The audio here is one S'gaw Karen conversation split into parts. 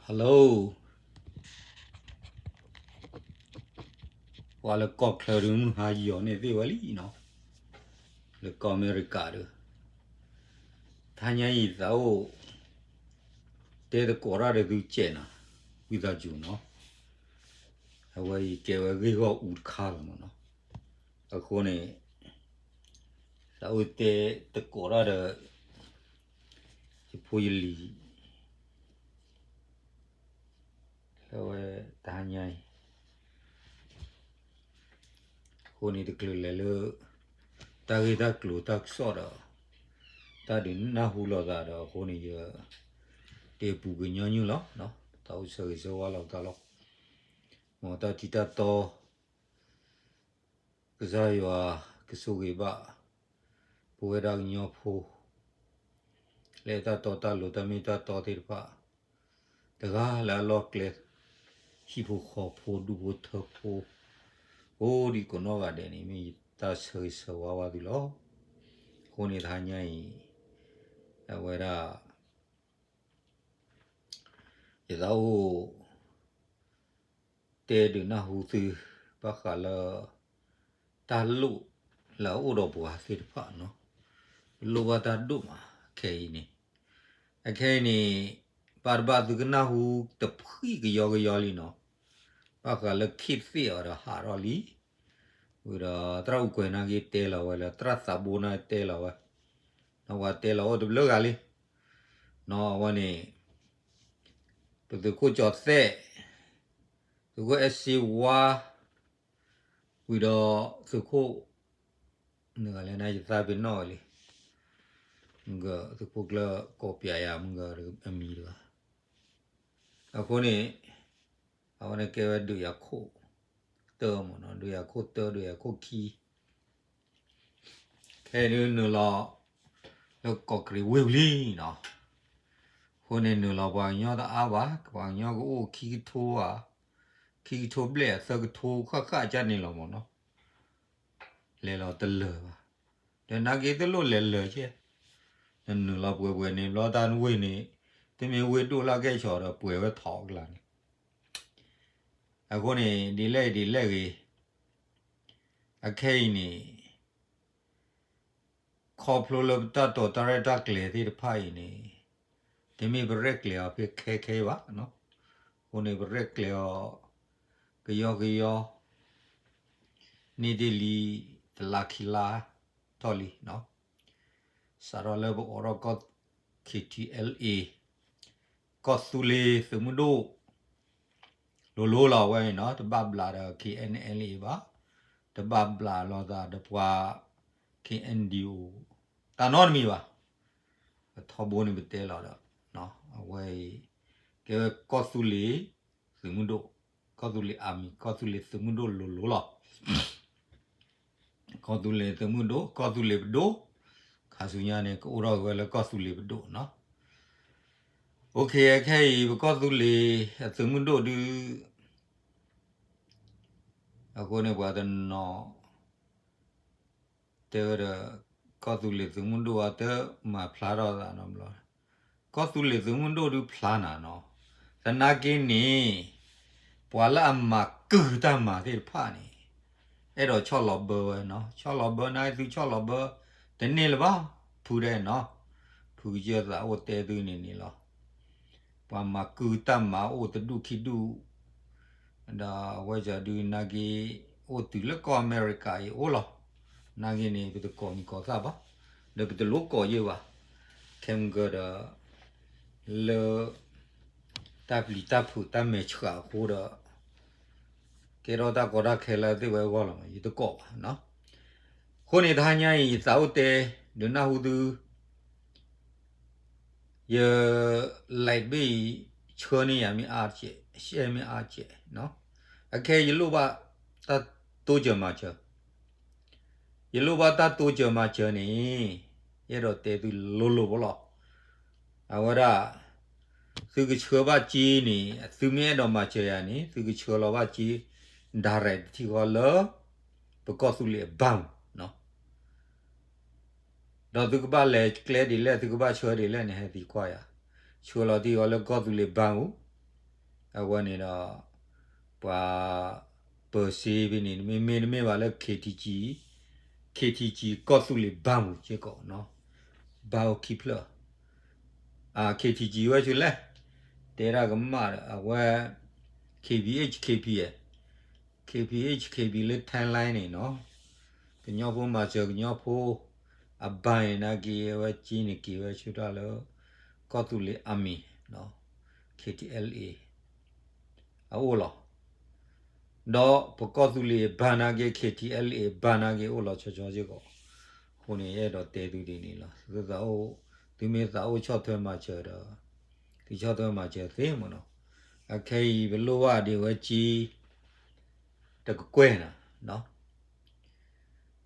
Hello, ပှၤလၢကီၢ်ချၢဒုး မုၢ်ဟါယီၤန့ၢ်သ့ၣ်ဝဲလံနီၤ, လၢကီၢ်အမဲရကၤဒီး တဟါညါအံၤသးအိၣ် တဲသကိးတၢ်ဒီးသုစဲးနီၤ, ဝံသးစူၤနီၤ, အဝဲအံၤကဲဝဲဂ့ၢ်ဂီၢ်အူတခါလီၤမ့ၢ်နီၤ, အဃိန့ၣ် သးအိၣ်တဲသကိးတၢ်ဒီး ယဖိယလံၤ လၢဝဲတဟါညါအံၤ, အဃိန့ၣ်တချုးလဲၤလၢ တၢ်ဂ့ၢ်တၢ်ကျိၤတၢ်ကစီၣ်ဒီး တၢ်ဒုးနၢ်ဟူလိာ်သးဒီး အဃိန့ၣ်ယ တဲပူၤကညီနုၢ်လီၤ, တၢ်အိၣ်ဆၢဂ့ၤဆၢဝါလီၤပသးလီၤ, မ်တၢ်ထံၣ်တၢ်တီ ကစၢ်ယွၤကဆိၣ်ဂ့ၤဘၣ် ပဝဲဒၣ်ကညီဖိ လၢတၢ်တီတၢ်လိၤတၢ်မ့ၢ်တၢ်တီသ့ၣ်တဖၣ် တဂၤလၢအလီၢ်ကျဲ ဟံၣ်ဖိဃီဖိဒူၣ်ဖိထၢဖိ အိၣ်ဒံးကိးနီၢ်ဂၤဒဲးန့ၣ် မ့ၢ်ယတၢ်ဆၢဂ့ၤဆၢဝါဘၣ်သုလီၤ. အဃိန့ၣ်တဟါညါအံၤ အဝဲဒၣ် ယသးအိၣ် တဲဒုးနၢ်ဟူသု ဘၣ်ဃးလၢ တၢ်လိၣ်လၢအအိၣ်ဒီးပှၤသ့ၣ်တဖၣ်နီၤ, လိၣ်ဘၣ်တၢ်ဒိၣ်မး ခဲအံၤန့ၣ်, အခဲအံၤန့ၣ် ဘၣ်တဘၣ်သုကနၢ်ဟူတဖှံၣ်ကယီကယီလံနီၤ, ဘၣ်ဃးလၢခ့ၣ်သ့ၣ်အီၤဒီးဟးထီၣ်လံ, ဝံၤဒီးသရၣ်အူကွဲၤနာ်က့တဲလီၤဝဲလၢ သရၣ်သးဘိနာ်က့တဲလီၤဝဲ, နီၤဝဲတဲလီၤအိၣ်တဘျုးဂၤလံ, နီၤအဝဲန့ၣ် ပသုးခိၣ်ကၠီၤသဲး, သုးခိၣ်အဲၣ်စ့ဝါ, ဝံၤဒီးသုးခိၣ် နဂၤလဲၣ်န့ၣ် ယသးပ့ၤနီၣ်ဝဲလံ, မုၢ်ဂၢၢ် သုးခိၣ်ကျၢၢ်ကိးပျးယၤ မုၢ်ဂၢၢ်အမံၤတဂၤ, အဃိန့ၣ် အဝဲန့ၣ်ကဲဝဲဒုးယၤခိၣ်တၢမ့ၢ်နီၤ, ဒုးယၤခိၣ်တၢ ဒုးယၤခိၣ်ခံ ခဲအံၤဒုးနုာ်လီၤ လၢကီးကရံးဝ့ၢ်ပူၤလံနီၤ, အဃိန့ၣ်နုာ်လီၤပှၤကညီတအါဘၣ်, ပှၤကညီကအိၣ်ခံကထိဧါ, ခံကထိဘျဲၣ်ဧါ သၢကထိဃၣ်ဃၣ်ကၢ်န့ၣ်လီၤမ့ၢ်နီၤ, လဲၤလီၤတလၢာ်ဘၣ်, ဒီးနာ်က့တလိၣ်လဲၤလၢာ်ကဲ, နနုာ်လီၤပှဲၤပှဲၤန့ၣ် ဘျီတၢ်ဝ့ၢ်န့ၣ် တမ့ၢ်ဝ့ၢ်ဒိၣ်လၢကဲဆီၣ်ဒီးပှဲၤဝဲထီၣ်အကျါန့ၣ်, အဃိန့ၣ် ဒ်လဲၣ်ဒ်လဲၣ်ဂ့ၤ, အခဲအံၤန့ၣ် ခီဖျိလၢပတၢ်တိာ်တၢ်ရဲၣ်တၢ်ကျဲၤသ့ၣ်တဖၣ်အံၤန့ၣ်, တမ့ၢ်ပရဲၣ်ကျဲၤအီၤဖဲခဲခဲဘၣ်, အဃိန့ၣ် ပရဲၣ်ကျဲၤအီၤ ကယီကယီ န့ၢ်တ့ၢ်လံ တလါခံလါထီၣ်လံ, စးထီၣ်လၢပအိးထီၣ်ကီၢ် ခ့ထံအဲလ်အ့ ကီၢ်သူလ့ၤသုးမုၢ်ဒိၣ် လိၤလိၤလီၤဝဲအံၤနီၤ, တဘၣ်ဘျးဒီး ခ့အ့ၣ်အလ်အ့ဘၣ်, တဘၣ်ဘျးလိာ်သးဒီးပှၤ ခ့အ့ၣ်အၣ်ဒီးအိၣ် တၢ်နီတမံၤဘၣ်, ပထီဘိန့ၣ်ပတဲလီၤဒီး အဝဲအံၤ ကဲဝဲကီၢ်သူလ့ၤသုးမုၢ်ဒိၣ်, ကီၢ်သူလ့ၤအမံၤ ကီၢ်သူလ့ၤသုးမုၢ်ဒိၣ်လိၤလိၤလီၤ. ကီၢ်သူလ့ၤသုးမုၢ်ဒိၣ် ကီၢ်သူလ့ၤပဒိၣ်, ခါဆူညါန့ၣ် ကအိၣ်ထီၣ်က့ၤဝဲလၢကီၢ်သူလ့ၤပဒိၣ်နီၤ. အိၣ်ခ့ ခဲအံၤ ပကီၢ်သူလ့ၤအသုးမုၢ်ဒိၣ်ဒုး အဃိန့ၣ်ပှၤတနီၤ တဲဝဲဒီး ကီၢ်သူလ့ၤသုးမုၢ်ဒိၣ်အတမၤဖျါထီၣ်သးနီတဘျီ, ကီၢ်သူလ့ၤသုးမုၢ်ဒိၣ်ဒုးဖျါနၤနီၤ, သနာ်က့န့ၣ် ပှၤလၢအမၤကုၢ်တၢ်မၤသ့ၣ်တဖၣ်န့ၣ် အဲၣ်ဒိးဆီၣ်လီၤဘၢဝဲနီၤ, ဆီၣ်လီၤဘၢနာ်သုဆီၣ်လီၤဘၢ တန့ၢ်လၢၤဘၣ်, ဖုဒဲးနီၤ, ဖုကစၢၢ်သးအိၣ်တဲသုန့ၣ်န့ၣ်လီၤ. ပှၤမၤကုၢ်တၢ်မၤအိၣ်တဒူၣ်ခံဒူၣ် ဒီးအဝဲဒၣ်ဒုးနာ်က့ အိၣ်တုၤလၢကီၢ်အမဲရကၤအံၤအိၣ်လီၤ. နာ်က့န့ၣ် ပတကိးမံၤကိးသၣ်ဘၣ်, ဒီးပတလိၣ်ကိးယဲၢ်ဘၣ်. ခဲမုၢ်ကၢဒီး လၢ တၢ်ပျံၤတၢ်ဖုးတၢ်မဲာ်ဆှးအဃိဒီး ကဲထီၣ်တၢ်ကီတၢ်ခဲလၢအသ့ၣ်ဝဲအဂီၢ်လီၤမး, ယတကိးဘၣ်နီၤ. အဃိန့ၣ် တဟါညါအံၤ ယသးအိၣ်တဲ ဒုးနၢ်ဟူသု ယ live ဘ့ၣ်အံၤ ဆှၢန့ၢ်ယၤမ့ၢ်အါစဲး, share မ့ၢ်အါစဲး, အခဲအံၤ ယလိၣ်ဘၣ်တၢ်တိစၢၤမၤစၢၤ, ယလိၣ်ဘၣ်တၢ်တိစၢၤမၤစၢၤန့ၣ် ယအဲၣ်ဒိးတဲသုလိၤလိၤဖိလီၤ. အဝဲဒၣ် သုကဆှၢဘၣ်စ့န့ၣ် သုမ့ၢ်အဲၣ်ဒိးမၤစၢၤယၤန့ၣ် သုကဆှၢလီၤဘၣ်စ့ direct တထံၣ်ဃီလၢ ပကီၢ်သူလ့ၤအ bank နီၤ. ဒီးသုကဘၣ်လဲၤကျဲဒ်လဲၣ် သုကဘၣ်ဆှၢဒ်လဲၣ်န့ၣ် ဟဲသံကွၢ်ယၤ, ဆှၢလီၤတံၢ်ဃီလၢကီၢ်သူလ့ၤ bank ပူၤ, အဝဲန့ၣ်ဒီး ပှၤ ပၢၤစ့ဖဲန့ၣ် မ့မ့ၢ်တမ့ၢ်ဘၣ်လၢ KTG, KTG ကီၢ်သူလ့ၤဘၣ်မူၤစ့ၢ်ကီးနီၤ, ဘၣ်အိၣ်ခံဖျၢၣ်, KTG ဝဲဆူလဲၣ်, တဲဒၣ်ကမၣ်ဒီး အဝဲ KPHKP, KPHKP လၢ Thailand န့ၣ်နီၤ, ကညီဖိမၤစၢၤကညီဖိ အဘၣ်န့ၣ်နာ်က့ အဝဲက့န့ၣ်က့ၤဝဲဆူတၢ်လၢ ကီၢ်သူလ့ၤ Army, KTLA အအိၣ်လီၤ. ဒီးပကီၢ်သူလ့ၤဘၣ်နာ်က့ KTLA ဘၣ်နာ်က့ အိၣ်လီၤဆီဆီစ့ၢ်ကီး, အဃိန့ၣ် ယအဲၣ်ဒိးတဲသုဒ်န့ၣ်လီၤ. သုသးအိၣ်, သုမ့ၢ်သးအိၣ်ဆီၣ်ထွဲမၤစၢၤဒီး သုဆီၣ်ထွဲမၤစၢၤသ့မ့ၢ်နီၤ, အခဲအံၤပလိၣ်ဘၣ်ဒံးဝဲက့ တကကွဲၢ်နၤ,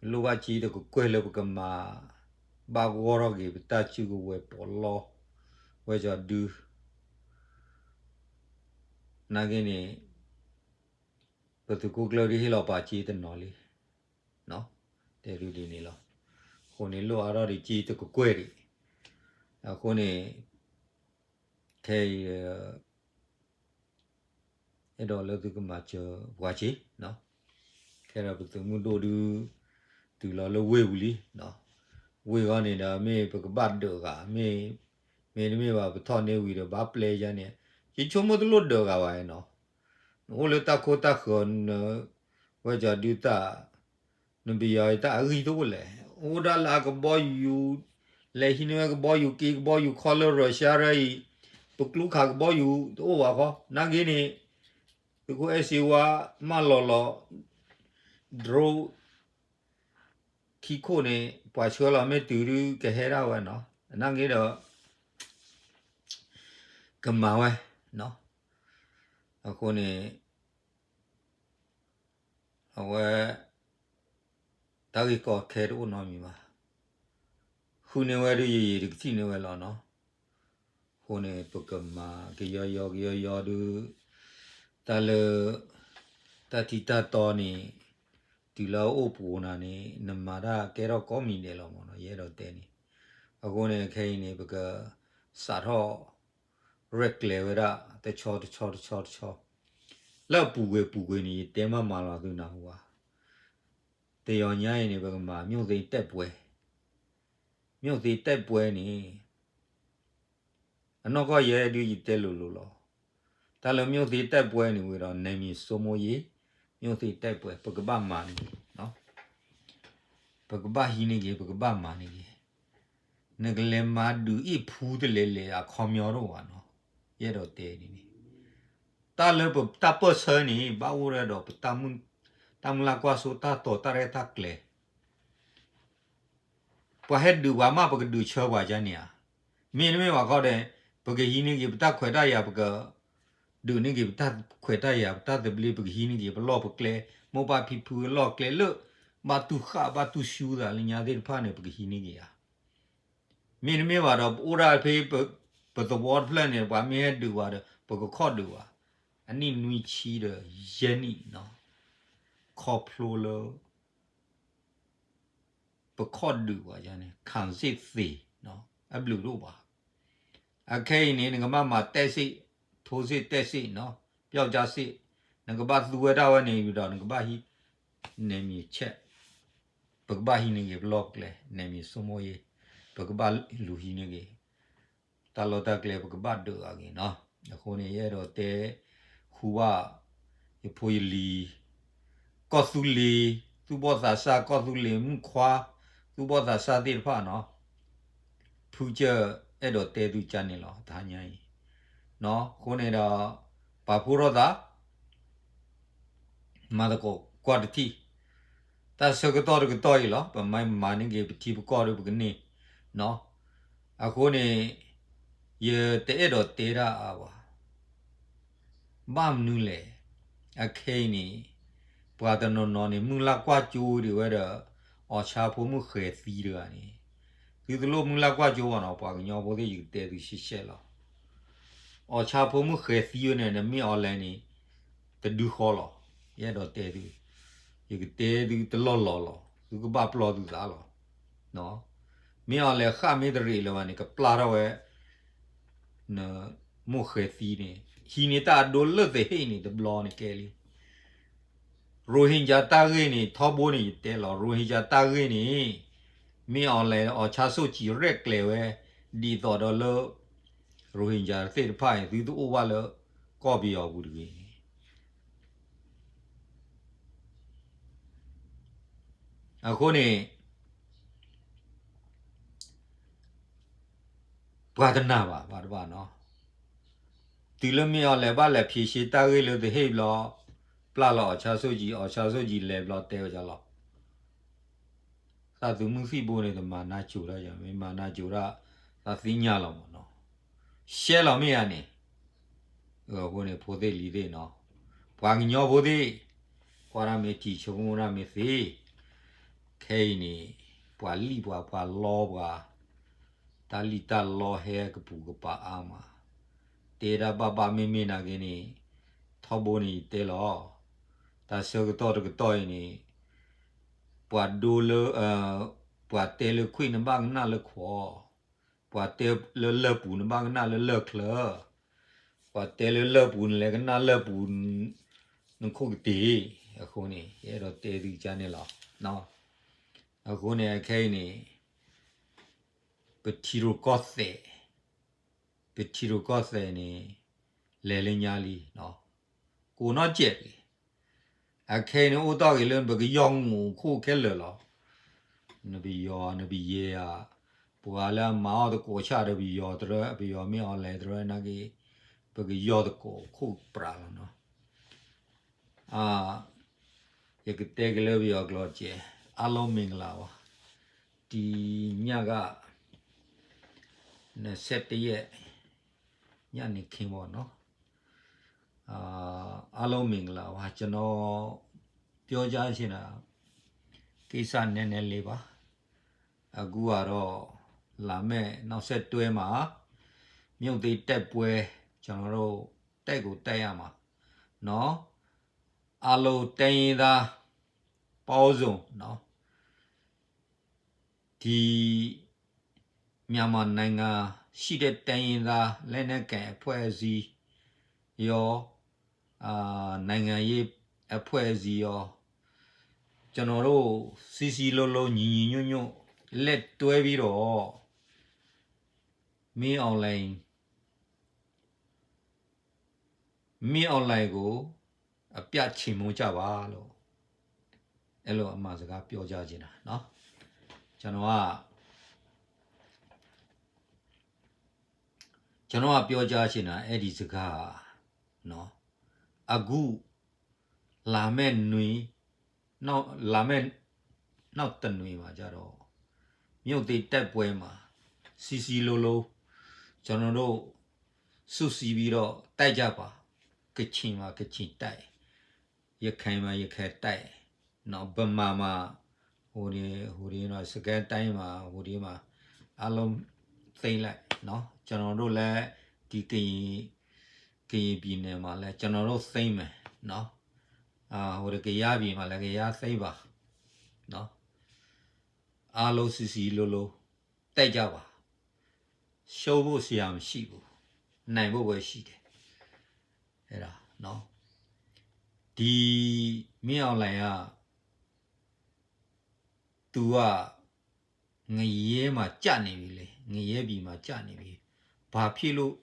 ပလိၣ်ဘၣ်က့တကကွဲၢ်လၢပကမၤ ဘၣ်ဂီၢ်ထီၣ်က့ၤ ပတၢ်စုကဝဲၤပီးလီ ဝဲစီၤဒု နာ်က့န့ၣ် ပသုးခိၣ်ကျၢၢ်ဒုးဟ့ၣ်လီၤပှၤက့တနီၤလံ, တဲသုဒ်န့ၣ်လီၤ. အဃိန့ၣ်လိၣ်အါထီၣ်ဒံးက့တကကွဲၢ်ဒံး, အဃိန့ၣ် ခဲအံၤ အဲၣ်ဒိးလၢသုကမၤစၢၤပှၤက့, ခဲဒီးပသုးမုၢ်ဒိၣ်ဒုး တုၤလီၤလၢဝ့ၢ်ပူၤလံ, ဝ့ၢ်ဂီၢ်န့ၣ်ဒီး မ့ၢ်ပကဘၣ်ဒၢးဂၤ, မ့ၢ်, မ့တမ့ၢ်ဘၣ် ပထီၣ်န့ၢ်ဝံၤဒီး ဘၣ်ပျဲယါန့ၣ်, ယဆိကမိၣ်တလိၣ်ဒၢးဂၤဘၣ်နီၤ, နအိၣ်လၢတၢ်ခိတၢ်ဃၢၤ န, ဝဲစီၤဒုတၢ် နပယီၤတၢ်အဂံၢ်တအိၣ်လဲၣ်, အိၣ်ဒၣ်လၢအကဘီယူၤ, လဲၤဟံးန့ၢ်ဝဲကဘီယူၤက့ ကဘီယူၤခီလၢ Russia ရၢအံၤ, ပကျူခးကဘီယူၤတအိၣ်ဘၣ်ဃီ, နာ်က့န့ၣ် သုးခိၣ်အဲၣ်စ့ဝါ မၢလီၤလီၤ drone ခံခိၣ်န့ၣ် ပှၤဆှၢလီၤမ့ၢ်တုၤဒုးကဟဲဒၣ်ဝဲနီၤ, နာ်က့ဒီး ကမၤဝဲ, အဃိန့ၣ် အဝဲ တၢ်ဂ့ၢ်ကီခဲတအိၣ်နီတမံၤဘၣ်, ဃုန့ၢ်ဝဲဒုးယယံာ်တကထံၣ်န့ၢ်ဝဲလီၤနီၤ, အဃိန့ၣ် ပကမၤကယီယီကယီယီဒုး တၢ်လၢ တၢ်ထံတၢ်တီန့ၣ် တုၤလၢအအိၣ်ပှိၤနၤန့ၣ် နမၤတၢ်ကဲထီၣ်ကိးမံၤဒဲးလီၤမ့ၢ်နီၤ, ယအဲၣ်ဒိးတဲန့ၣ်, အဃိန့ၣ် ခဲအံၤန့ၣ် ပက စးထီၣ် ရဲၣ်ကျဲၤဝဲဒၣ် တဆီတဆီတဆီတဆီ, လၢအပူၤကွံာ်ပူၤကွံာ်န့ၣ် ယတဲမးမၤလီၤသုနၢ်ဟူဧါ, တယီၤညါအံၤန့ၣ် ပကမၤ မြို့သိမ်းတိုက်ပွဲ, မြို့သိမ်းတိုက်ပွဲန့ၣ် အနီၢ်ကီၢ်ယဲဒုးယတဲလိၤလိၤလီၤ, တၢ်လၢ မြို့သိမ်းတိုက်ပွဲ န့ၣ်ဝံၤဒီး နယ်မြေစိုးမိုးရေး, မြို့သိမ်းတိုက်ပွဲ ပကဘၣ်မၤန့ၣ်ဂ့ၤ, ပကဘၣ်ဟံးန့ၢ်ဂ့ၤ ပကဘၣ်မၤန့ၣ်ဂ့ၤ, နကလဲၤမၤဒုးအ့ၣ်ဖူတလဲၤလဲၤအခီပညီတအိၣ်ဘၣ်နီၤ, ယအဲၣ်ဒိးတဲဒ်န့ၣ်, တၢ်လၢပတၢ်ပၢၢ်ဆၢန့ၣ် ဘၣ်အိၣ်ဝဲဒီးပ တၢ်မုၢ်လၢ်ကွၢ်စိ တၢ်တိာ်တၢ်ရဲၣ်တၢ်ကျဲၤ ပှၤဟဲဒုးပှၤမးပကဒုးဆၢပှၤယါန့ၣ်ဧါ, မ့တမ့ၢ်ဘၣ်ဃီဒီး ပကဟံးန့ၢ်က့ၤပတၢ်ခွဲးတၢ်ယာ် ပက ဒုးန့ၢ်က့ၤပတၢ်ခွဲးတၢ်ယာ် ပတၢ်သဘျ့ ပကဟံးန့ၢ်က့ၤ ပလီၢ်ပကျဲ မိၢ်ပၢ်ဖံဖုအလီၢ်ကျဲလၢ ဘၣ်တူၢ်ဃၣ်ဘၣ်တူၢ်စူသးလၢညါသ့ၣ်တဖၣ်န့ၣ် ပကဟံးန့ၢ်က့ၤဧါ, မ့တမ့ၢ်ဘၣ်ဒီး ပအိၣ်ဒၣ်ဖဲ ပသဝီတဖျၢၣ်န့ၣ် ပှၤမ့ၢ်ဟဲဒုးဝဲဒီး ပကခီၣ်ဒုးဝဲ, အနံၣ်နွံဆံဒီးယဲၢ်နံၣ်နီၤ, ခီဖျိလၢ ပခီၣ်ဒုးဝဲန့ၣ် ခံစစ်သေ အဘျုးတအိၣ်ဘၣ်, အခဲအံၤန့ၣ် နကဘၣ်မၤ တိုက်စစ်, ထိုးစစ်, တိုက်စစ်နီၤ, ပျောက်ကျားစစ်, နကဘၣ်သူဝဲဒၣ်ဝဲန့ၣ်ဒီး နကဘၣ်ဟံး နယ်မြေချဲ့, ပကဘၣ်ဟံးန့ၢ်က့ၤပလီၢ်ပကျဲ နယ်မြေစိုးမိုးရေး, ပကဘၣ်လူၤဟံးန့ၢ်က့ၤ တၢ်လီၢ်တၢ်ကျဲ ပကဘၣ်ဒုးအဂ့ၢ်နီၤ, အဃိန့ၣ် ယအဲၣ်ဒိးတဲ ဃုာ်ဘၣ် ယဖိယလံၤ ကီၢ်သူလ့ၤ သူၣ်ဘီၣ်သးစၢ် ကီၢ်သူလ့ၤမုၣ်ခွါ သူၣ်ဘီၣ်သးစၢ်သ့ၣ်တဖၣ်နီၤ, ဖုကၢအဲၣ်ဒိးတဲသုကါန့ၣ်လီၤ တဟါညါအံၤ, အဃိန့ၣ်ဒီး ပာ်ဖှိၣ်ထီၣ်သး မၤသကိးကွၢ်တထံၣ်, တၢ်ဆၢကတီၢ်တကတီၢ်အံၤလီၤ, ပမၤမၤန့ၢ်က့ၤ ပထံပကီၢ်ဒီးပကန့ၢ်, အဃိန့ၣ် ယတအဲၣ်ဒိးတဲတၢ်အါဘၣ်, ဘၣ်မနုၤလဲၣ်, အခဲအံၤန့ၣ် ပှၤတနီၤနီၤန့ၣ် မုၢ်လၢ်ကွၢ်ကၠိဒံးဝဲဒီး အီၣ်ဆါဖိမုၣ်ဃဲၤသံတဂၤန့ၣ်, သုတလိၣ်မုၢ်လၢ်ကွၢ်ကၠိဘၣ်နီၤ, ပှၤကညီဖိသ့ၣ် ယကတဲသုရှဲရှဲလီၤ အီၣ်ဆါဖိမုၣ်ဃဲၤသံဝဲန့ၣ် နမ့ၢ်အီၤလဲၣ်န့ၣ် တဒုဃီလီၤ, ယအဲၣ်ဒိးတဲသု, ယကတဲသုတလီၢ်လီၤလီၤ, သုကဘၣ်ပျီသုသးလီၤ, မ့ၢ်အီၤလဲၣ်ဃၣ်မ့ၢ်တရံးလၢၤဘၣ်န့ၣ် ကပျၢ်ထီၣ်ဝဲ နမိၢ်ဃဲၤသံန့ၣ် ဟံးန့ၢ်တၢ်အဒိလၢသဟ့ၣ်န့ၣ် တဘျီန့ၣ်ကဲလံ. ရိဟ့ၣ်ကၠါတၢ်ဂ့ၢ်န့ၣ် ထီဘိန့ၣ်ယတဲလီၤ ရိဟ့ၣ်ကၠါတၢ်ဂ့ၢ်န့ၣ် မ့ၢ်အီၤလဲၣ် အီၣ်ဆါဆိၣ်ကံၤရဲၣ်ကျဲၤဝဲ ဒ်သိးဒီးလၢ ရိဟ့ၣ်ကၠါသ့ၣ်တဖၣ်အံၤ သုတအိၣ်ဘၣ်လၢ ကီၢ်ပယီၤပူၤတဂ့ၤန့ၣ် အဃိန့ၣ် ပှၤတနာ်ဘၣ် ဘၣ်တဘၣ်နီၤ. တုၤလၢမ့ၢ်အီၤလဲၤဘၣ်လဲၤဖံးရှဲတၢ်ဂ့ၢ်လၢသဟ့ၣ်ဘျီ ပျၢ်လီၤအီၣ်ဆါဆိၣ်ကံၤ အီၣ်ဆါဆိၣ်ကံၤလဲၤဘျီတဲဝဲဒၣ်လီၤ. သးသုးမုၢ်သံၣ်ဘိန့ၣ် တမၤနၢ်စိၤတၢ်ယၤ မ့ၢ်မၤနၢ်စိၤတၢ် သးသ့ၣ်ညါလီၤမးနီၤ. ရှဲလီၤမ့ၢ်ဧါန့ၣ် အဃိန့ၣ် ဖိသ့ၣ်လံၤသ့ၣ်နီၤ ပှၤကညီဖိသ့ၣ် ကွၢ်တၢ်မ့ၢ်ထံၣ်ဆိကမိၣ်တၢ်မ့ၢ်သ့ ခဲအံၤန့ၣ် ပှၤလံၣ်ပှၤ ပှၤလီပှၤ တၢ်လံၣ်တၢ်လီဟဲကပူၤကပၤအါမး တဲတၢ်ဘၣ်ဘၣ်မ့ၢ်မ့ၢ်နာ်က့န့ၣ် ထီဘိန့ၣ်ယတဲလီၤ တၢ်ဆၢကတီၢ်တကတီၢ်အံၤန့ၣ် ပှၤဒိလၢ ပှၤတဲလၢခွံနဘၣ်ကနၣ်လၢခွံ ပှၤတဲလၢလၢၢ်ပူၤနဘၣ်ကနၣ်လၢလၢၢ်ချၢ ပှၤတဲလၢလၢၢ်ပူၤနလဲၤကနၣ်လၢၢ်ပူၤ နခိၣ်ကတ့ၢ် အဃိန့ၣ် ယအဲၣ်ဒိးတဲသုကါန့ၣ်လီၤ. အဃိန့ၣ် အခဲအံၤန့ၣ် ပထံရူၢ်ကီၢ်သဲး ပထံရူၢ်ကီၢ်သဲးန့ၣ် လဲၤလၢညါလံ ကိးနီၢ်ကဲးက့ၤ အခဲအံၤန့ၣ် အိၣ်တ့ၢ်က့ၤလၢပကယီၢ်မူခိၣ်ခဲလၢာ်လီၤ. နပယီၤ နပယဲၢ်ဧါ ပှၤလၢအမၤအီၣ်သကိးဆၣ်ဒီးပယီၤတရၢ ပယီၤမ့ၢ်အီၤလဲၤတရၢနာ်က့ ပကယီၢ်သကိးခိၣ်ပြးလီၤနီၤ. ယကတဲက့ၤလၢပယီၤကျိာ်ကဲး အားလုံးမင်္ဂလာပါ ဒီညက နှစ်ဆယ့်တစ်ရက် ညနေခင်းပေါ့နော် အားလုံးမင်္ဂလာပါ ကျွန်တော်ပြောကြားချင်တာ ကိစ္စနည်းနည်းလေးပါ အခုကတော့ လာမယ့်နောက်ဆက်တွဲမှာ မြို့သိမ်းတိုက်ပွဲ ကျွန်တော်တို့ တိုက်ကိုတိုက်ရမှာနော် အားလုံးတိုင်းရင်းသားပေါင်းစုံနော် ဒီမြန်မာနိုင်ငံရှိတဲ့တိုင်းရင်းသားလက်နက်ကိုင်အဖွဲ့အစည်းရော အာ နိုင်ငံရေးအဖွဲ့အစည်းရော ကျွန်တော်တို့ စည်းစည်းလုံးလုံး ညီညီညွတ်ညွတ် လက်တွဲပြီးတော့ မင်းအောင်လှိုင် မင်းအောင်လှိုင်ကို အပြတ်ချေမှုန်းကြပါလို့ အဲ့လိုအမှာစကားပြောကြားချင်တာနော်ကျွန်တော်ကကျွန်တော်ကပြောကြားချင်တာအဲ့ဒီစကားနော်အခုလာမဲ့နွေနောက်လာမဲ့နောက်တစ်နွေမှာကြတော့မြို့သိမ်းတိုက်ပွဲမှာစီစီလိုလိုကျွန်တော်တို့စုစည်းပြီးတော့တိုက်ကြပါကချင်မှာကချင်တိုက်ရခိုင်မှာရခိုင်တိုက်နော်ဗမာမှာဟိုဒီဟိုဒီနော်စကိုင်းတိုင်းမှာဟိုဒီမှာအားလုံးသိမ်းလိုက်နော်ကျွန်တော်တို့လည်းဒီကရင်ကရင်ပြည်နယ်မှာလည်းကျွန်တော်တို့သိမ်းမယ်နော်အာဟိုဒီကယားပြည်မှာလည်းကယားသိမ်းပါနော်အားလုံးစီစီလိုလိုတိုက်ကြပါရှုံးဖို့ဆရာမရှိဘူးနိုင်ဖို့ပဲရှိတယ်အဲ့ဒါနော်ဒီမင်းအောင်လှိုင်ကသူကငရဲမှာကြနေပြီလေငရဲပြည်မှာကြနေပြီဘာဖြစ်လို့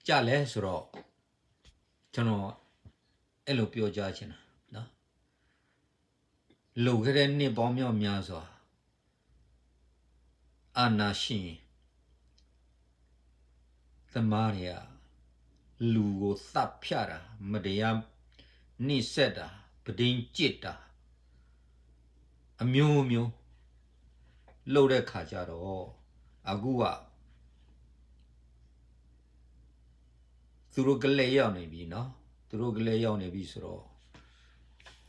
ကြလဲဆိုတော့ကျွန်တော်အဲ့လိုပြောကြားချင်တာနော်လွန်ခဲ့တဲ့နှစ်ပေါင်းမြောက်များစွာအာဏာရှင်သမားတွေကလူကိုသတ်ဖြတ်တာမတရားနှိပ်စက်တာပဒိမ်းကျစ်တာအမျိုးမျိုးလုပ်တဲ့ခါကျတော့အခုကသူတို့ကလဲရောက်နေပြီနော်သူတို့ကလဲရောက်နေပြီဆိုတော့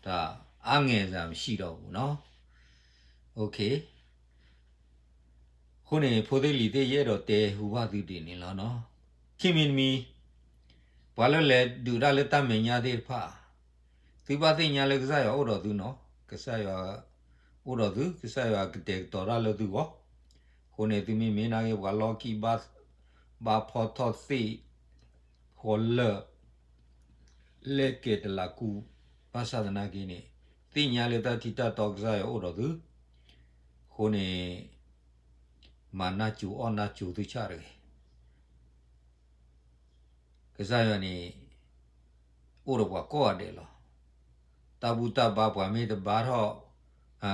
ဒါအငယ်စာမရှိတော့ဘူးနော် OK အဃိန့ၣ်ဖိသ့ၣ်လံၤသ့ၣ်ယအဲၣ်ဒိးတဲဟူဘၣ်သုဒ်န့ၣ်လီၤနီၤ ခံမံၤတမံၤ ပှၤလၢလဲၤဒုးတၢ်လၢတၢ်မဲာ်ညါသ့ၣ်တဖၣ် သုဘၣ်သ့ၣ်ညါလၢကစၢ်ယွၤအိၣ်ဒီးသုနီၤ ကစၢ်ယွၤအိၣ်ဒီးသု ကစၢ်ယွၤကတဲာ်ကတီၤတၢ်လၢသုဂီၢ် အဃိန့ၣ်သုမ့မ့ၢ်နာ်က့ပှၤလီၢ်ခံဘၣ် ဘၣ်ဖီထီၣ်သ့ၣ် ဃီလၢၢ် လဲၤကဲၤတလးကူၣ်, ဘၣ်ဆၣ်သနာ်က့န့ၣ် သ့ၣ်ညါလၢတၢ်ထံတၢ်တီကစၢ်ယွၤအိၣ်ဒီးသု, အဃိန့ၣ် မၤနၢ်စူၤအီၣ်နၢ်စူၤသုဆၣ်တဂ့ၤ. ကစၢ်ယွၤန့ၣ် အိၣ်ဒီးပှၤကိးဂၤဒဲးလီၤ. တၢ်ဘူၣ်တၢ်ဘါပှၤမ့ၢ်တဘါထီၣ်,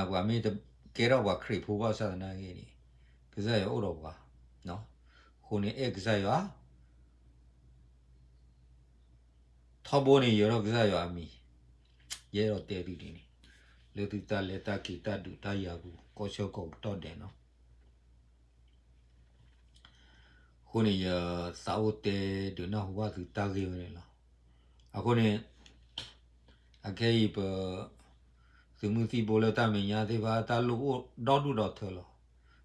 ပှၤမ့ၢ်တကဲထီၣ်ပှၤခရံာ်ဖိဘၣ်ဆၣ်သနာ်က့န့ၣ် ကစၢ်ယွၤအိၣ်ဒီးပှၤ, အဃိန့ၣ်အဲၣ်ကစၢ်ယွၤ ထီဘိန့ၣ်ယၢၤထီၣ်ကစၢ်ယွၤအမံၤ, ယအဲၣ်ဒိးတဲသုဒ်န့ၣ်, လၢသုတၢ်လဲၤတၢ်က့ၤတၢ်ဒုးတၢ်ယၤပူၤ ကိးဆၢကိးကတီၢ်ဒဲးနီၤ. အဃိန့ၣ် ယသးအိၣ်တဲဒုးနၢ်ဟူဘၣ်သုတၢ်ဂ့ၢ်ဝဲန့ၣ်လီၤ. အဃိန့ၣ် အခဲအံၤပ သုးမုၢ်သံၣ်ဘိလၢတၢ်မဲာ်ညါသ့ၣ်တဖၣ် တၢ်လိၣ်အိၣ်ဒီဒူၣ်ဒီထၢလီၤ.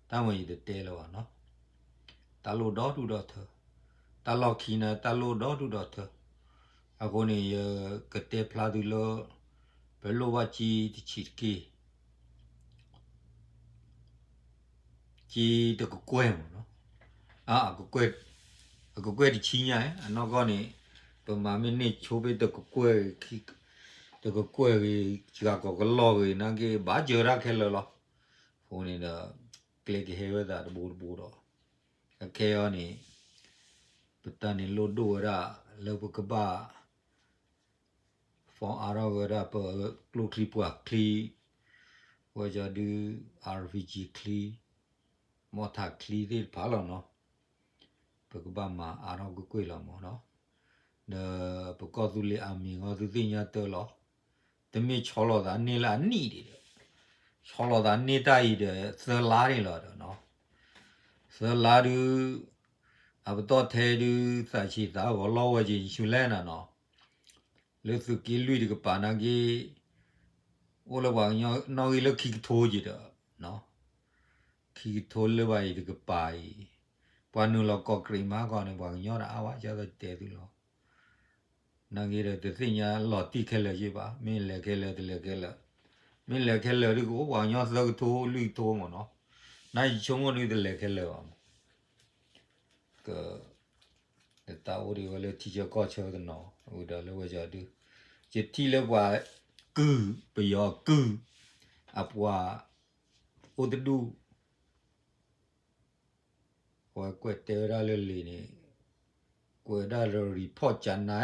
တၢ်မ့ၢ်ယတတဲလၢၤဘၣ်နီၤ, တၢ်လိၣ်ဒီဒူၣ်ဒီထၢ, တၢ်လီၢ်ခံန့ၣ် တၢ်လိၣ်ဒီဒူၣ်ဒီထၢ. အဃိန့ၣ် ယကတဲဖျါသုလၢ ပလိၣ်ဘၣ်ကၠံတဆံးတက့ၢ် ကၠံတကကွဲၢ်မ့ၢ်နီၤ, အကကွဲၢ်တဆံညါ အနီၢ်ကီၢ်န့ၣ် ပမၤမ့ၢ်န့ၢ်ဆိဖဲတကကွဲၢ်ဂ့ၤ, တကကွဲၢ်ဂ့ၤ စှၤကိးကလီၢ်ဂ့ၤနာ်က့ ဘၣ်စၢၤတၢ်ခဲလၢာ်လီၤ. အဃိန့ၣ်ဒီး ကျဲကဟဲဝဲသးတဘိတဘိဒီး အခဲအံၤန့ၣ် ပတၢ်န့ၣ်လိၣ်ဒိၣ်ဝဲဒၣ် လၢပကဘၣ် form အါထီၣ်ဝဲဒၣ် ပကျိချံပှာ်ချံ, ဝဲကၠီဒု RPG ချံ, mortar ချံသ့ၣ်တဖၣ်လီၤနီၤ. ပကဘၣ်မၤအါထီၣ်ကွ့ၢ်ကွ့ၢ်လီၤမ့ၢ်နီၤ. ဒီးပကီၢ်သူလ့ၤအမံၤဂီၢ် သုသ့ၣ်ညါတၢ်လီၤ. တမ့ၢ်ဆီလီၤသးန့ၢ်လၢအနံၣ်ဒံးဒီး ဆီလီၤသးန့ၢ်တၢ်အံၤဒီး သၢလါန့ၣ်လီၤဒီးနီၤ. သၢလါဒု အပတီၢ်ထဲဒု သးဆံးသးဂီၤလီၤဝဲက့ၤဆူလဲၣ်နၤနီၤ. လၢသုးက့လွံၢ်တကပၤနာ်က့ အိၣ်လၢပှၤကညီနီၣ်ဂံၢ်လၢခံကထိက့ၤဒီး ခံကထိလၢဘၣ်အံၤတကပၤအံၤ ပှၤနုာ်လီၤကီးကြံးမးကီးန့ၣ် ပှၤကညီတအါဘၣ် ကၢ်သိးတဲသုလီၤ. နာ်က့ဒီးတသ့ၣ်ညါလီၤတံၢ်ခဲလၢာ်က့ၤဘၣ်, မ့ၢ်လဲၤခဲလၢာ်တလဲၤခဲလၢာ်, မ့ၢ်လဲၤခဲလၢာ်ဒုကအိၣ်ပှၤကညီသၢကထိလွံၢ်ကထိမ့ၢ်နီၤ. နာ်ယဆိကမိၣ်ဒုတလဲၤခဲလၢာ်ဘၣ်မ့ၢ် က တၢ်အိၣ်ဒံးဝဲလၢထံဆၢကီၢ်ဆၢတနီၤ ဝံၤဒီးလၢဝဲကၠီဒု ယထံၣ်လၢပှၤကုၢ် ပယီၤကုၢ် အပှၤအိၣ်တဒူၣ် အဝဲကွဲးတဲဝဲဒၣ်လၢလံာ်န့ၣ် ကွဲးဒၣ်လၢ report ကနါ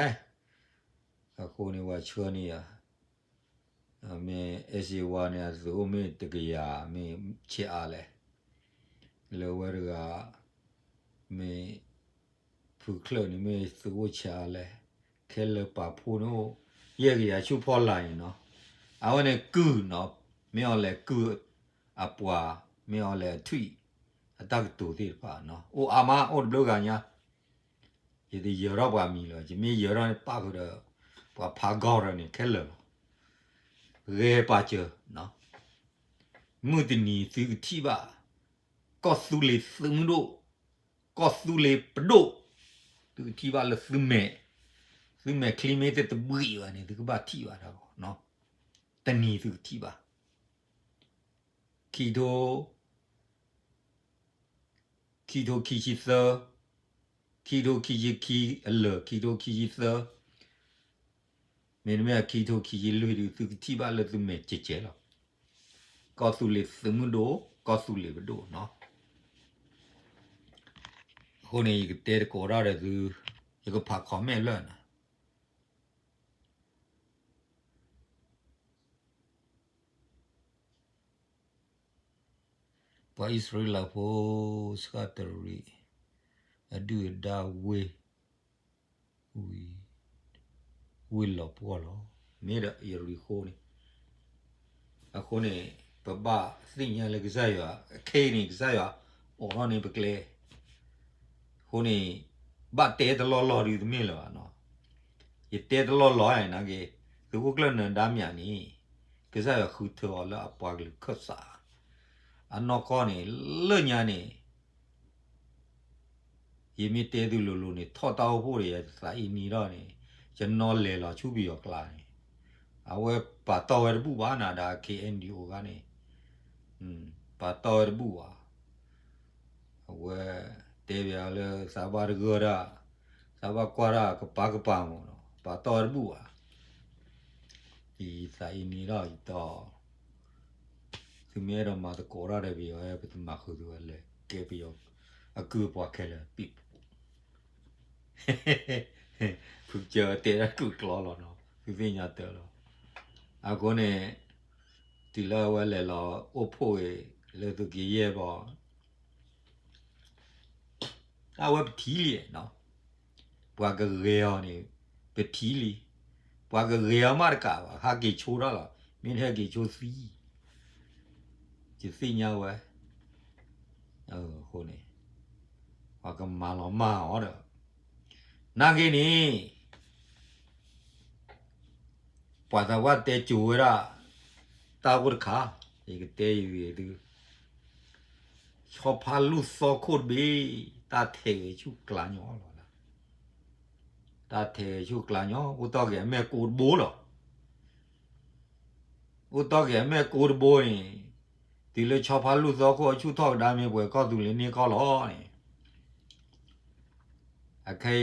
အဃိန့ၣ် ပှၤဆှၢန့ၢ်ယၤ မ့ၢ် အဲၣ်စ့ဝါန့ၣ် အသုးအိၣ်မ့ၢ်တကယၤ မ့ၢ်ဆံးအါလဲၣ်, လၢဝဲတဂၤ မ့ၢ် ဖုချၢၣ်န့ၣ် မ့ၢ်သုးအိၣ်ဆံးအါလဲၣ်, ခဲလၢာ်ပာ်ဖှိၣ်န့ၣ်အိၣ် ယဲၢ်ကယၤဆူဖီလာ်န့ၣ်နီၤ, အဝဲန့ၣ်ကုၢ်နီၤ, မ့ၢ်အီၤလဲၤကုၢ်အပှၤ, မ့ၢ်အီၤလဲၤအထွံၣ် အတၢ်ကတိၤသ့ၣ်တဖၣ်နီၤ, အိၣ်အါမး အိၣ်တဘျုးဂၤညါ ယတယၢၤထီၣ်ပှၤမံၤလၢၤ, ယမ့ၢ်ယၢၤထီၣ်န့ၣ် ပၣ်ဃုာ်ဒီး ပှၤဖးဂီၢ်ရၢန့ၣ်ခဲလၢာ်လီၤ. ဂဲၤပာ်စၢၤ, မုၢ်တနံၤသုကထံၣ်ဘၣ် ကီၢ်သူလ့ၤသုးမုၢ်ဒိၣ်, ကီၢ်သူလ့ၤပဒိၣ်, သုကထံၣ်ဘၣ်လၢသုမဲာ်, သုမဲာ်ချံမ့ၢ်တတဘှံးဘၣ်န့ၣ် သုကဘၣ်ထံၣ်ဘၣ်တၢ်ဂီၤ, တနံၤသုကထံၣ်ဘၣ် ခံထိ ခံထိခံဆံသၢ, ခံထိခံဆံခံအလၢာ် ခံထိခံဆံသၢ, မ့တမ့ၢ်အခံထိခံဆံလွံၢ်ဒုး သုကထံၣ်ဘၣ်လၢသုမဲာ်ကဲးကဲးလီၤ. ကီၢ်သူလ့ၤသုးမုၢ်ဒိၣ်, ကီၢ်သူလ့ၤပဒိၣ်နီၤ. အဃိန့ၣ် ယကတဲတကိးတၢ်ဒီးသု, ယကဖး comment လၢာ်နၤ ပှၤအံၣ်စရ့လးဖိ စှၤတရံး အဒုၣ်အဒါဝ့ၢ်, ဝ့ၢ်, ဝ့ၢ်လီၤပှီၢ်လီၤ, မ့ၢ်ဒီးယရံၤဃိန့ၣ်, အဃိန့ၣ် ပဘၣ်သ့ၣ်ညါလၢကစၢ်ယွၤ, ခဲအံၤန့ၣ် ကစၢ်ယွၤအိးထီၣ်န့ၢ်ပကျဲ အဃိန့ၣ် ဘၣ်တဲတလီၢ်လီၢ်ဒုးတမ့ၢ်လၢၤဘၣ်နီၤ, ယတဲတလီၢ်လီၢ်နာ်က့, သုးခိၣ်ကျၢၢ်နၢၤဒါမၠးန့ၣ် ကစၢ်ယွၤဃုထၢအီၤလၢအပှၤကလုာ်ခၢၣ်စး, အနီၢ်ကီၢ်န့ၣ် လၢညါန့ၣ် ယမ့ၢ်တဲသုလိၤလိၤန့ၣ် ထီၣ်တၢ်အိၣ်ဖှိၣ်ဒီးယသးအံၤနံၤထီၣ်န့ၣ်, ယနီၣ်လဲၤလီၤဆူပယီၤကျါန့ၣ်, အဝဲပာ်တီၢ်ဝဲတဘူၣ်ဘၣ်နၤဒီး KNDO ဂၤန့ၣ်, ပာ်တီၢ်ဝဲတဘူၣ်ဘၣ်, အဝဲတဲဘၣ်လၢသးဘၣ်တဂၢၢ်ဒၣ်, သးဘၣ်ကွၢ်ဒၣ်ကပၤကပၤမ့ၢ်နီၤ, ပာ်တီၢ်ဝဲတဘူၣ်ဘၣ် ယသးအံၤန့ၣ်ဒီးယတီ သုမ့ၢ်အဲၣ်ဒိးမၤသကိးတၢ်ဒီးပယီၤ ပတမၤဃုာ်သုဝဲလဲၣ် ကဲပယီၤအကုၢ်အပှၤခဲလၢာ် ပံၣ်ပူၤ ဖုကစၢၢ်တဲတၢ်ကုၢ်ကျီလီၤနီၤ သုသ့ၣ်ညါတၢ်လီၤ. အဃိန့ၣ် တုၤလၢအဝဲလဲၤလီၤအိၣ်ဖှိၣ်ဂ့ၤ လၢသုးက့ယဲၢ်ဘီ အဝဲပထံၣ်လံနီၤ, ပှၤကဂဲၤအီၤန့ၣ် ပထံၣ်လံ, ပှၤကဂဲၤအီၤမးတကးဘၣ် ဟးက့ၤဆိထီၣ်လီၤ မ့ၢ်တဟဲက့ၤဆိသံ, ယသ့ၣ်ညါဝဲ, အဃိန့ၣ် ပှၤကမၤလီၤမၢ်အီၤဒီး နာ်က့န့ၣ် ပှၤသးပှၢ်တဲစိၤဝဲဒၣ် တၢ်အိၣ်တခါ, ယကတဲယဂ့ၤသု, ဆီဖါလူၢ်သီခိၣ်တဘ့ၣ် တၢ်ထဲးဂဲၤဆူၣ်ကျါညီလီၤ, တၢ်ထဲးဂဲၤဆူၣ်ကျါညီ အိၣ်တီၢ်က့ၤအမဲၢ်ကိတဘိလီၤ, အိၣ်တီၢ်က့ၤအမဲၢ်ကိတဘိန့ၣ်, တုၤလၢဆီဖါလူၢ်သီခိၣ်အဆူၣ်ထီၣ်ကဒါမ့ၢ်ပှဲၤကီၢ်သူလ့ၤန့ၢ်ကီၢ်လီၤန့ၣ် အခဲ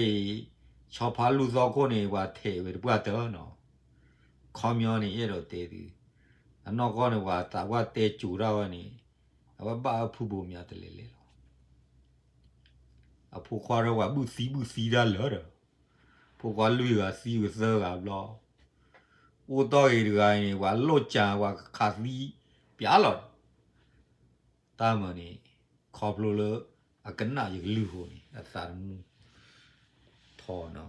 အံၤ ဆီဖါလူၢ်သီခိၣ်န့ၣ် ပှၤထဲးဝဲတပှၢ်တၢၢ်နီၤ, ခီပညီန့ၣ် ယအဲၣ်ဒိးတဲသု, အနီၢ်ကီၢ်န့ၣ် ပှၤသးပှၢ်တဲစိၤတၢ်ဝဲန့ၣ်, အဝဲဘၣ်အဖုဘိမးတလဲၤလဲၤလီၤ, အဖိခွါဒီးပှၤဘုၣ်သံဘုၣ်သံတၢ်လၢာ်ဒီး, ဖိခွါလွံၢ်ဂၤသံဝဲသၢဂၤဘျီ, အိၣ်တီၢ်ဂ့ၤတဂၤအံၤန့ၣ် ပှၤလိၣ်ကၢပှၤခးသံပျးလီၤ တၢ်မၤန့ၣ် ခီဖျိလၢအကနၣ်ယကလုၢ်အဃိန့ၣ် အသးတမုာ်ထီၣ်နီၤ,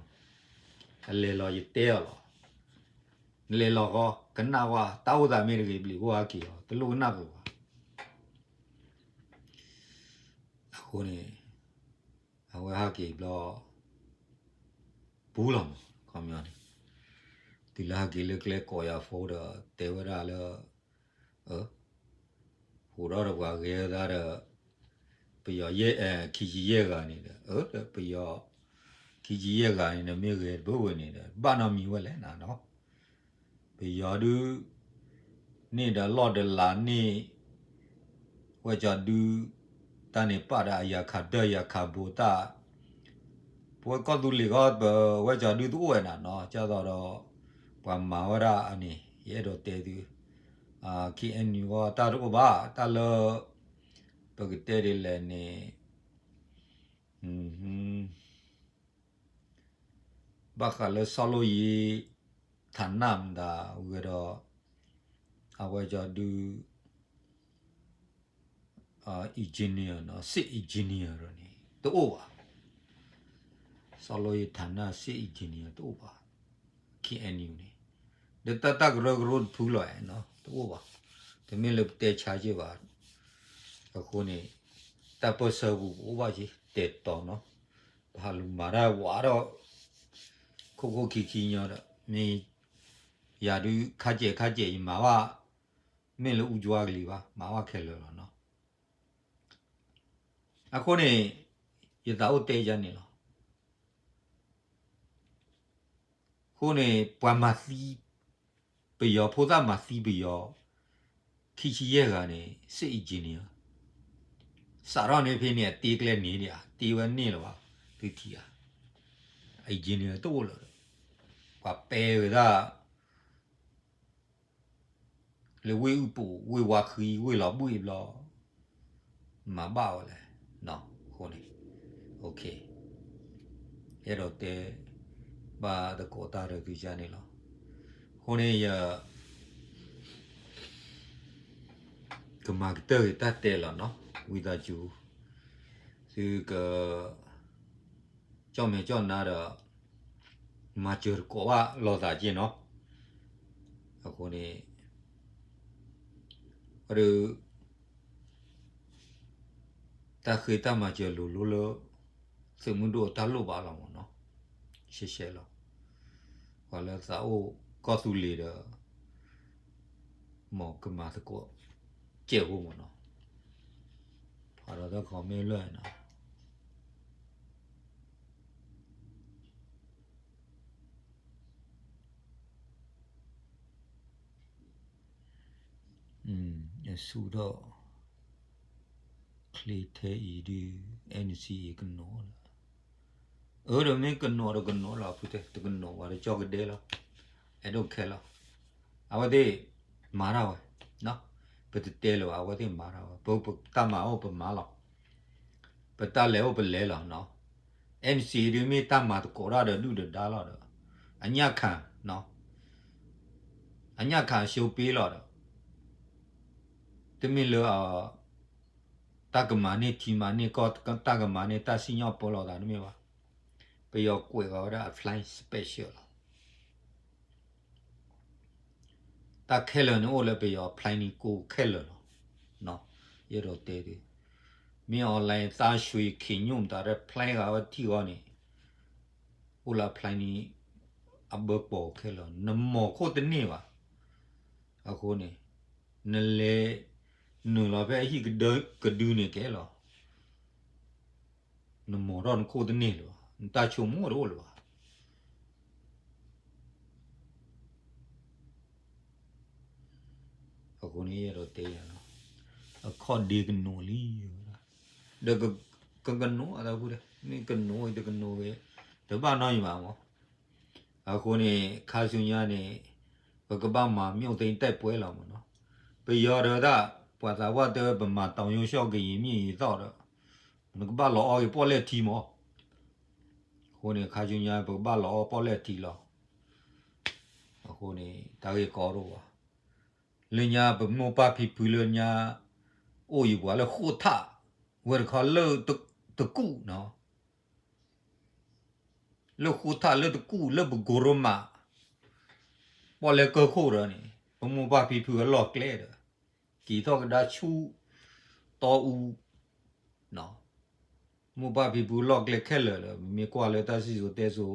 အလဲၤလီၤယတဲအီၤလီၤ, နလဲၤလီၤဃီ ကနၣ်ဝဲ တၢ်အိၣ်သးမ့ၢ်တဂ့ၤ ဘျံးအိၣ်ဟဲက့ၤအီၤ တလိၣ်ကနၣ်ပှၤဘၣ်, အဃိန့ၣ် အဝဲဟဲက့ၤဘျီ ပူၤလီၤမး ခီပညီန့ၣ်, တုၤလၢဟဲက့ၤလၢကျဲကိးယၤဖိဒီး တဲဝဲဒၣ်လၢ ဃိးဒီးပှၤဂဲၤဝဲဒၣ်ဒီး ပယီၤယဲၢ် ခံဆံယဲၢ်ဂၤန့ၣ်ဒီး ပယီၤ ခံဆံယဲၢ်ဂၤန့ၣ်ဒီး မ့ၢ်ဂဲၤတဘၢဝဲန့ၣ်ဒီး ဘၣ်နီတမံၤဝဲလဲၣ်နၤနီၤ, ပယီၤဒုး န့ၢ်ဒီးလီၢ်တလးန့ၣ် ဝဲကၠီဒုး တၢ်န့ၣ်ပာ်ဒီးအယၤခးဒၢယၤခးဘိတၢ် ပဝဲကီၢ်သူလ့ၤဃီ ပဝဲကၠီဒုးတအိၣ်ဝဲနၤနီၤ ကၢ်သိးဒီး ပှၤမၤဝဲဒၣ်အန့ၣ် ယအဲၣ်ဒိးတဲသု KNU ဃီတၢ်တအိၣ်ဘၣ် တၢ်လၢ ပကတဲဒ်လဲၣ်န့ၣ် ဘၣ်ဃးလၢဆီလိယ့ၤ ဌာနမတၤဝဲဒီး အဝဲကၠီဒုး engineer နီၤ စစ် engineer န့ၣ် တအိၣ်ဘၣ်, ဆီလိယ့ၤ ဌာန စစ် engineer တအိၣ်ဘၣ်, KNU န့ၣ် ဒီးတၢ်တၢ်ကရၢကရိတဖုလီၤနီၤ တအိၣ်ဘၣ်, တမ့ၢ်လၢပတဲဆါက့ၤဘၣ်, အဃိန့ၣ် တၢ်ပၢၢ်ဆၢပူၤပအိၣ်ဘၣ်က့ၤ တဲာ်တီၤနီၤ, ပဟးလူၤမၤတၢ်ဝးဒီး ခိၣ်ခိၣ်ခံခံညီဒီး မ့ၢ်ယၤဒုးခါစဲးခါစဲးယမၤဘၣ်, မ့ၢ်လၢအူကၠွါကလံၤဘၣ် မၤဘၣ်ခဲလၢာ်လီၤနီၤ, အဃိန့ၣ် ယသးအိၣ်တဲယၤန့ၣ်လီၤ. အဃိန့ၣ် ပှၤမၤသံ ပယီၤဖိသၣ်မၤသံပယီၤ ခံဆံယဲၢ်ဂၤန့ၣ် စစ် engineer စးထီၣ်န့ၣ်ဖဲန့ၣ် အတ့ကျဲန့ၣ်ဒံးဧါ တ့ဝဲန့ၣ်လၢၤဘၣ် သုထံၣ်ဧါ engineer တအိၣ်လၢၤဒီး ပှၤပဲဝဲဒၣ် လၢဝ့ၢ်အုၣ်ပူၤ ဝ့ၢ်ဝါဃံ ဝ့ၢ်လီၤဘှံးဘျီ မၤဘၣ်ဝဲလဲၣ်, အဃိန့ၣ် အဲၣ်ဒိးတဲ ဘၣ်သကိးတၢ်ဒီးသုကါန့ၣ်လီၤ. အဃိန့ၣ်ယ ကမၤကတၢၢ်ဂ့ၤတၢ်တဲလီၤနီၤ ဝံသးစူၤ သုက ကၠီၣ်မဲာ်ကၠီၣ်နါဒီး မၤစၢၤတကိးဘၣ်လိာ်သးက့နီၤ. အဃိန့ၣ် အဒုး တၢ်ဃ့တၢ်မၤစၢၤလိၤလိၤလၢ သုးမုၢ်ဒိၣ်အတၢ်လိၣ်ဘၣ်လီၤမးနီၤ. ရှဲရှဲလီၤ. ပှၤလၢသးအိၣ်ကီၢ်သူလ့ၤဒီး မ်ကမၤသကိး ကဲးဖိမးနီၤ. ဖးဒီးတၢ် comment လၢနီၤ. အဆူၣ်ထီၣ် ချ့ထဲအံၤဒုး NCA ကနိးလီၤ. အၢ ဒီးမ့ၢ်ကနိးဒီးကနိးလီၤ ဖုတဲ တကနိးဘၣ်ဒီးကၠီၣ်ကဒဲလီၤ. အဲၣ်ဒိးခဲလီၤ. အဝဲသ့ၣ်မၤတၢ်ဝဲ, ပတတဲလၢၤဘၣ်, အဝဲသ့ၣ်မၤတၢ်ဝဲ, ပတၢ်မၤအိၣ်ပမၤလီၤ, ပတၢ်လဲၤအိၣ်ပလဲၤလီၤနီၤ. အဲၣ်အၣ်ၣ်စံၣ် ဒုးမ့ၢ်တၢ်မၤသကိးတၢ်ဒီးဒုၣ်ဒီးဒါလီၤဒီး အညၣ်ခၣ်, အညၣ်ခၣ်အရှုံးပေးလီၤဒီး တမ့ၢ်လၢ တၢ်ကမၤန့ၢ်ထံမၤန့ၢ်ကီၢ်, တၢ်ကမၤန့ၢ်တၢ်စံၣ်ညီၣ်ပၢလီၤသးတမ့ၢ်ဘၣ်. ပယီၤကွဲးဃာ်ဝဲဒၣ်အ flying special လီၤ. တၢ်ခဲလၢာ်န့ၣ်အိၣ်လၢပယီၤ flying ကိးခဲလၢာ်လီၤ. ယအဲၣ်ဒိးတဲဒ် မ့ၢ် online သးဆွံ ခ့ညိၣ်မတၤ flying ဃာ်ဝဲထံဂီၢ်န့ၣ် အိၣ်လၢ flying အဘၢၣ်ပီၤခဲလၢာ်, နမိၢ်ခိၣ်တန့ၢ်ဘၣ်. အဃိန့ၣ် နလဲၤနုာ်လီၤဖဲအဟံၣ်ကဒၢ ကဒုန့ၣ်ကဲလီၤ. နမိၢ်ထီၣ်နခိၣ်တန့ၢ်လၢၤဘၣ်, နတၢ်ဆိကမိၣ်တအိၣ်လၢၤဘၣ်. အဃိန့ၣ်ယအဲၣ်ဒိးတဲယၤလီၤ, အခီၣ်ဒ့ကနိးလံ, ဒီးကကနိးအသးဖုဒီး မ့ၢ်ကနိးအံၤတကနိးဂ့ၤ တဘၣ်နီတမံၤဘၣ်မး. အဃိန့ၣ် ခါဆူညါန့ၣ် ပကဘၣ်မၤ မၠိၣ်သ့ၣ် တိုက်ပွဲ လီၤမးနီၤ. ပယီၤဒီးဒၣ် ပှၤသးပှၢ်တဲဝဲ ပမၤတီၤယိၤဆှီၣ်ကယံာ်မ့ၢ်ယံာ်သီၣ်ဒီး နကဘၣ်လီၤအီၣ်က့ၤပီၣ်လဲၣ်ထံမး. အဃိန့ၣ် ခါဆူညါ ပကဘၣ်လီၤအီၣ်ပီၣ်လဲၣ်ထံလီၤ. အဃိန့ၣ် တၢ်ဂ့ၢ်ကီဒိၣ်ဘၣ်. လၢညါပမိၢ်ပၢ်ဖံဖုလၢညါ အိၣ်ယံၤပှၤလၢဃိာ်ထၣ် ဝဲတခီလၢတကူၣ်နီၤ လၢဃိာ်ထၣ်လၢတကူၣ်လၢပကိရိမး ပီၣ်လဲၣ်ကၢၢ်ခိၣ်ဒီးန့ၣ် ပမိၢ်ပၢ်ဖံဖုအလီၢ်ကျဲဒီး က့ၤထီၣ်ကဒါဆူ တီအူ မိၢ်ပၢ်ဖံဖုလီၢ်ကျဲခဲလၢာ်ဒီး ပမ့ၢ်ကွၢ်လၢတၢ်စံၣ်စိၤတဲစိၤ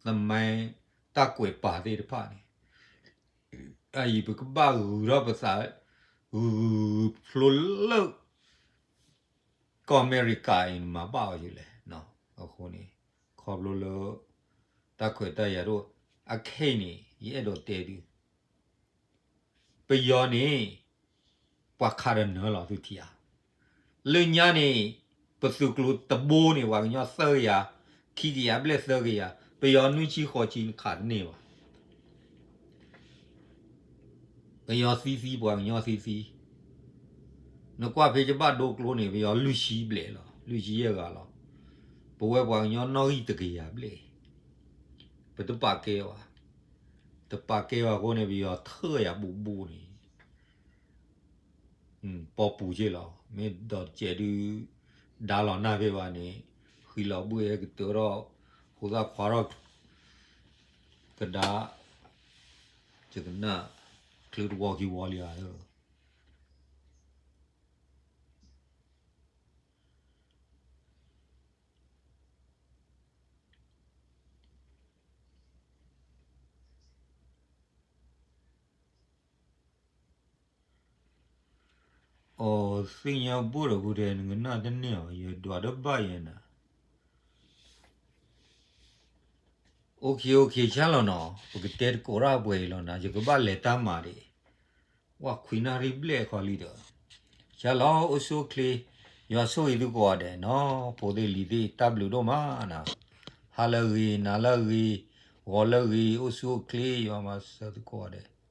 သမိုင်း တၢ်ကွဲးပာ်သ့ၣ်တဖၣ်န့ၣ် အအံၤပကဘၣ်ဂုာ်ထီၣ်ပသး ဂုာ်ဖျိလၢ ကီၢ်အမဲရကၤအံၤ နမၤဘၣ်အီၤယလဲၣ်. အဃိန့ၣ် ခီဖျိလၢ တၢ်ခွဲးတၢ်ယာ်တအိၣ် အခဲအံၤန့ၣ် ယအဲၣ်ဒိးတဲဒုး ပယီၤန့ၣ် ပှၤခးဒီးနၢလီၤသုထံဧါ. လၢညါန့ၣ် ပသုးကျိၤတဘိန့ၣ် ပှၤကညီသၢကယၤ, ခံကယၤဘျဲၣ်သၢကယၤ, ပယီၤနွံဆံဃိးဆံနခးတန့ၢ်ဘၣ်. ပယီၤသံသံ ပှၤကညီသံသံ, နကွၢ်ဖဲယဘၣ်ဒိကျိန့ၣ် ပယီၤလွံၢ်ဆံဘျဲၣ်လီၤ, လွံၢ်ဆံယဲၢ်ဂၤလီၤ. ပဝဲပှၤကညီနီၣ်ဂံၢ်တကယၤဘျဲၣ်, ပတပာ်ကဲဘၣ်, တပာ်ကဲဘၣ်အဃိန့ၣ် ပယီၤထၢယၤဘူးဘူးန့ၣ် ပီပူၤက့လီၤ. မ့ၢ်ဒီးတကဲးဒုး ဒါလီၤနၢ်ဖဲဘၣ်န့ၣ် ဃံလီၤဘှ့ၣ်ဟဲကတၢၢ်ထီၣ် ဃိသၣ်ခွါထီၣ် ကဒါ ယကနၣ် ချုးတဝီခံဝီလံဧါ. အိၣ် သ့ၣ်ညါဘိၣ်ဒီးဖုတဲ နကနၣ်တန့ၢ်အီၤ ယဒွးတဘၣ်ယဲနၤ. အိၣ်ခ့ အိၣ်ခ့ ဆါလီၤနီၤ, ပကတဲသကိးတၢ်ပှဲၤအံၤလီၤနၤ, ယကဘၣ်လဲၤတၢ်မၤဒံး, ဝဲခွံနၣ်ရံၣ်ဘျဲၣ်ခီလံဒီး, ဆါလီၤ အိၣ်ဆူၣ်အိၣ်ချ့, ယွၤဆိၣ်ဂ့ၤသုကိးဂၤဒဲးနီၤ, ဖိသ့ၣ်လံၤသ့ၣ် တၢ်ဘျုးဒိၣ်မးနၤ, ဟါလၢအဂ့ၤ နၤလၢအဂ့ၤ, ဂီၤလၢအဂ့ၤ, အိၣ်ဆူၣ်အိၣ်ချ့ ယွၤမၤစၢၤသုကိးဂၤဒဲး